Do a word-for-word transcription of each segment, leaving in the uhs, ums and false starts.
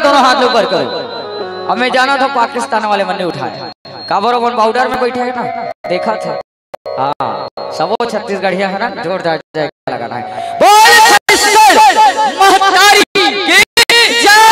दोनों हाथ ऊपर करो। अब मैं जाना था पाकिस्तान वाले मन नहीं उठाए, काबर अपन बॉर्डर में बैठे है ना, देखा था। हाँ, सबो छत्तीसगढ़िया है ना, जोरदार जयकारा लगाना है। बोल छत्तीसगढ़ महतारी की जय।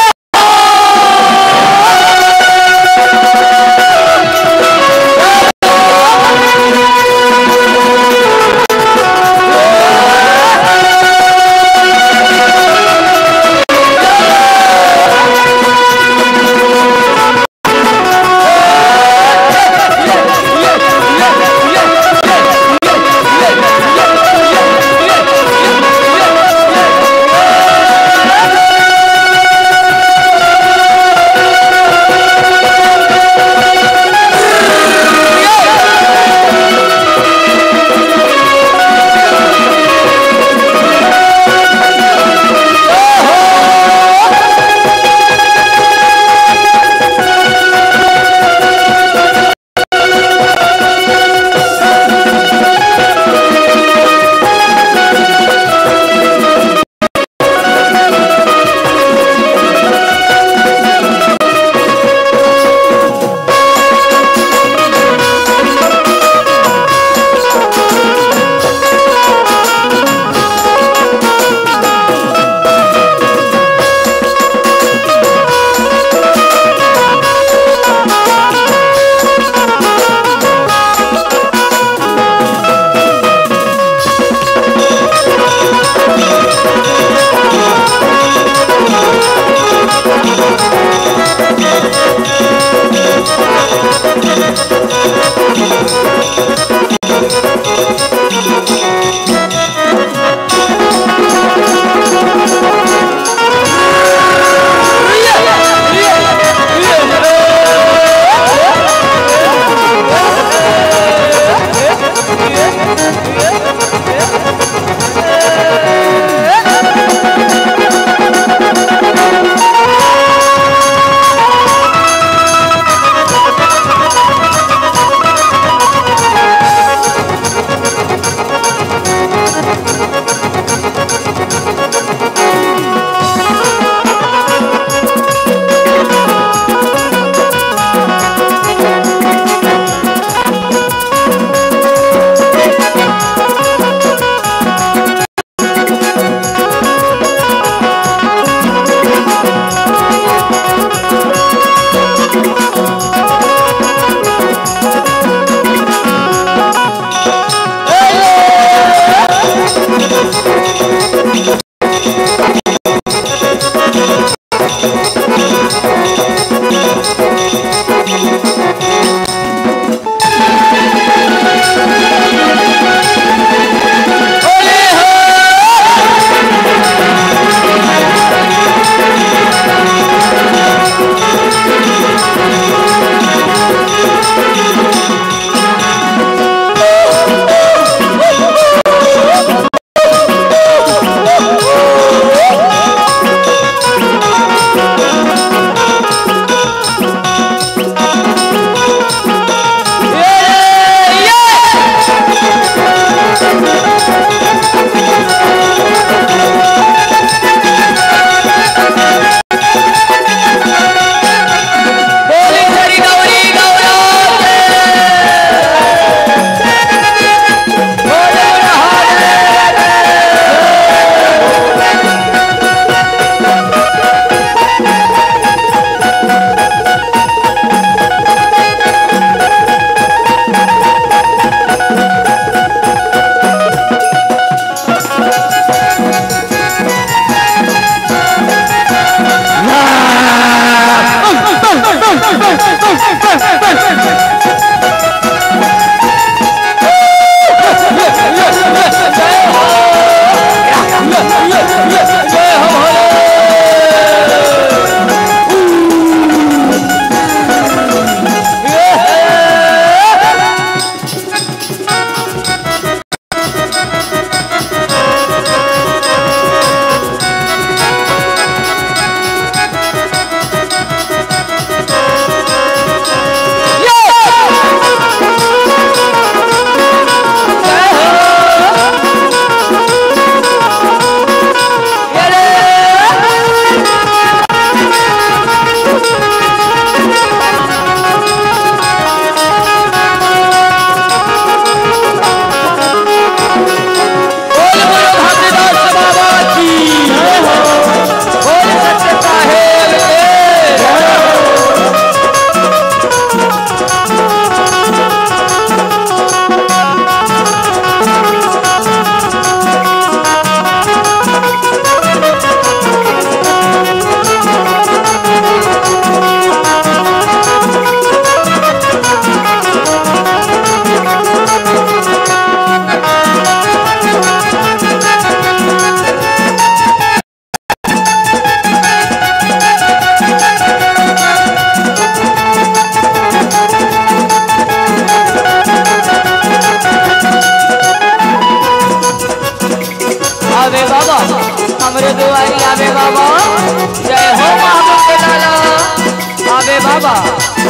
बा।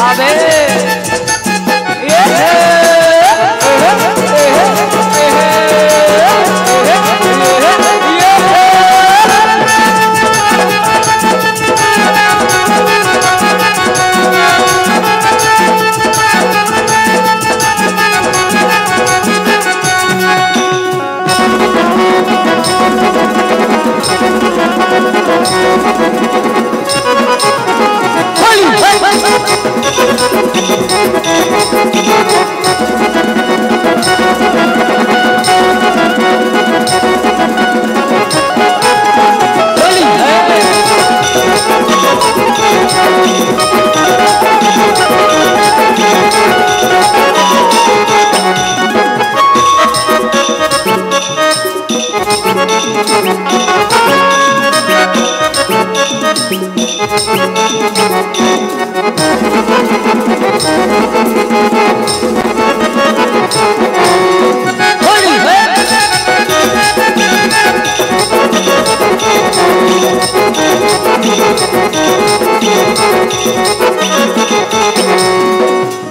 अबे, ये हे, ये हे, ये हे, ये हे, ये हे, ये हे।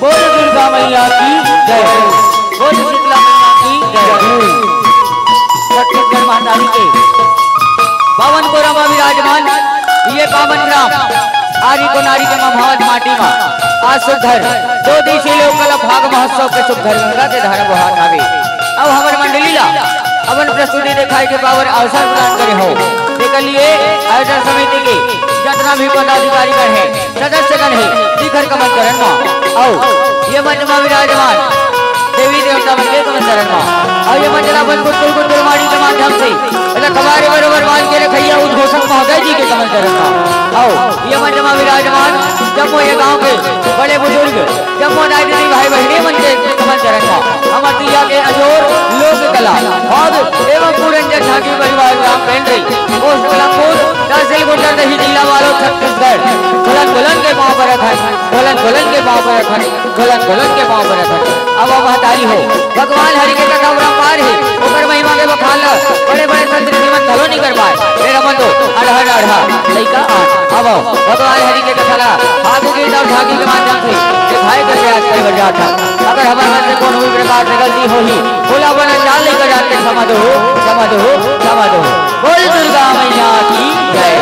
बोल दुर्गा मैया की जय। बोल शीतला मैया की जय। छत्तीसगढ़ महतारी के पावन कोरा मा विराजमान ये पावन ग्राम आरी कोनारी के ममहावत माटी मा आज सुघर दो दिवसीय लोक कला फाग महोत्सव के सुघर गंगा के धारा बोहात हावे। अब हमर मंडली ला अपन प्रस्तुति देखाय के पावन अवसर प्रदान करे हो, तेकर लिए आयोजन समिति के जतना भी पदाधिकारी गण हे, सदस्यगण हे, शिखर कमल चरण मा। अउ ये मंच मा विराजमान देवी देवता मन के कमल चरण मा। अउ ये मंच ला अपन कुतुल कुतुल माड़ी के माध्यम से रखवारे बरोबर बांध के रखइया उद्घोषक महोदय जी के कमल चरण मा। अउ ये मंच मा विराजमान जम्मो ये गांव के बड़े बुजुर्ग, जम्मो दाई दीदी भाई बहिनी मन के कमल चरण मा। हमर तीजा के अजोर लोक कला, फाग एवं पुरंजन झांकी परिवार ग्राम पेंड्री, पोस्ट कलमपुर, तहसील गुंडरदेही, जिला बालोद, छत्तीसगढ़। बुलंद बुलंद के पांव परत हन, बुलंद बुलंद के पांव परत हन, बुलंद बुलंद के पांव परत हन। अब महतारी हो, भगवान हरि के कथा अपरंपार हे, ओकर महिमा के बखान ल बड़े बड़े संत ऋषि मन घलो नइ कर पाय। फेर हमन तो अड़हा अड़हा लइका आन। अब भगवान हरि के कथा ला फागू गीत अउ झांकी के माध्यम से देखाय करके आज कहे बर जात हन। अगर हमर मन से कोनो भी प्रकार से गलती होही, ओला अपन अनजान लइका जान के क्षमा दो, क्षमा दो, क्षमा दो। बोल दुर्गा मैया की जय।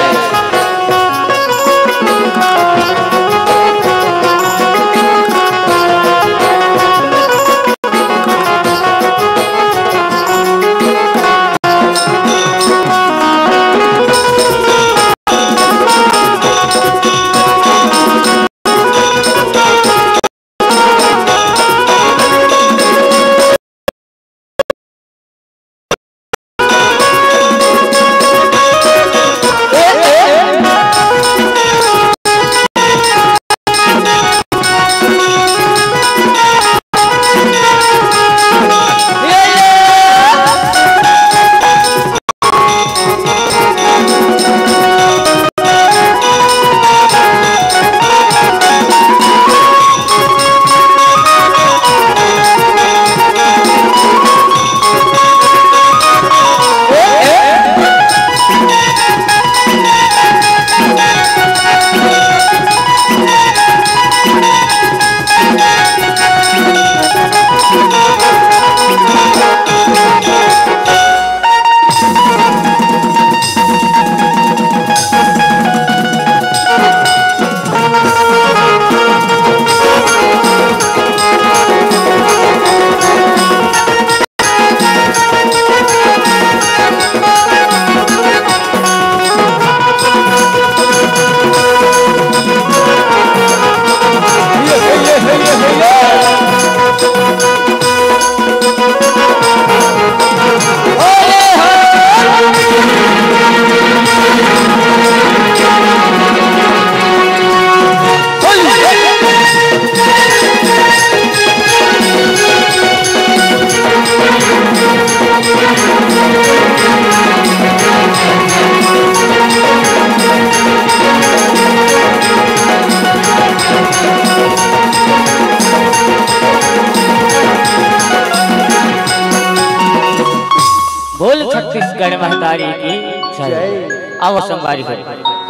बोल छत्तीसगढ़ महतारी की। जय। आओ संगवारी हो,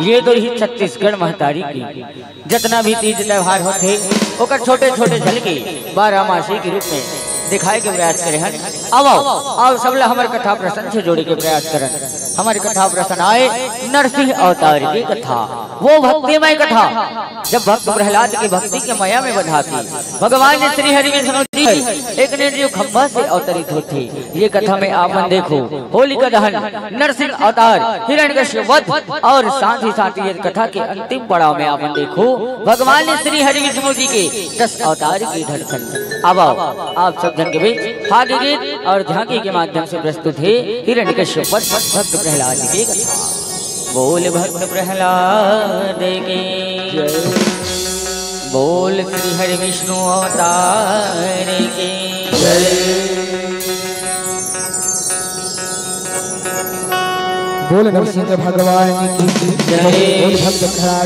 ये तो ही छत्तीसगढ़ महतारी के जतना भी तीज त्योहार होथे, ओकर छोटे-छोटे झलकी बारहमासी के रूप में दिखाए के प्रयास करे हन। आओ, आओ, आओ, सब ला हमर कथा प्रसंग से जोड़े के प्रयास करन। हमर कथा प्रसंग आय नरसिंह अवतार के कथा, वो भक्तिमय कथा, जब भक्त प्रहलाद के भक्ति के मया में बंधाथे, भगवान श्री हरि विष्णु जी एक निर्जीव खंभा से अवतरित होथे। ये कथा में आप मन देखो, होलिका दहन, नरसिंह अवतार, हिरण्यकश्यप वध और साथ ही साथ ये कथा के अंतिम पड़ाव में आप मन देखो, भगवान श्री हरि विष्णु जी के दस अवतार की धड़कन। अब आओ, आप सब जन के बीच फागी गीत और झांकी के माध्यम से प्रस्तुत है हिरण्यकश्यप वध भक्त प्रहलाद की कथा। बोल भक्त प्रहलाद की, बोल श्री हरि विष्णु अवतार की। बोल नरसिंह भगवान की। बोल भक्त प्रहलाद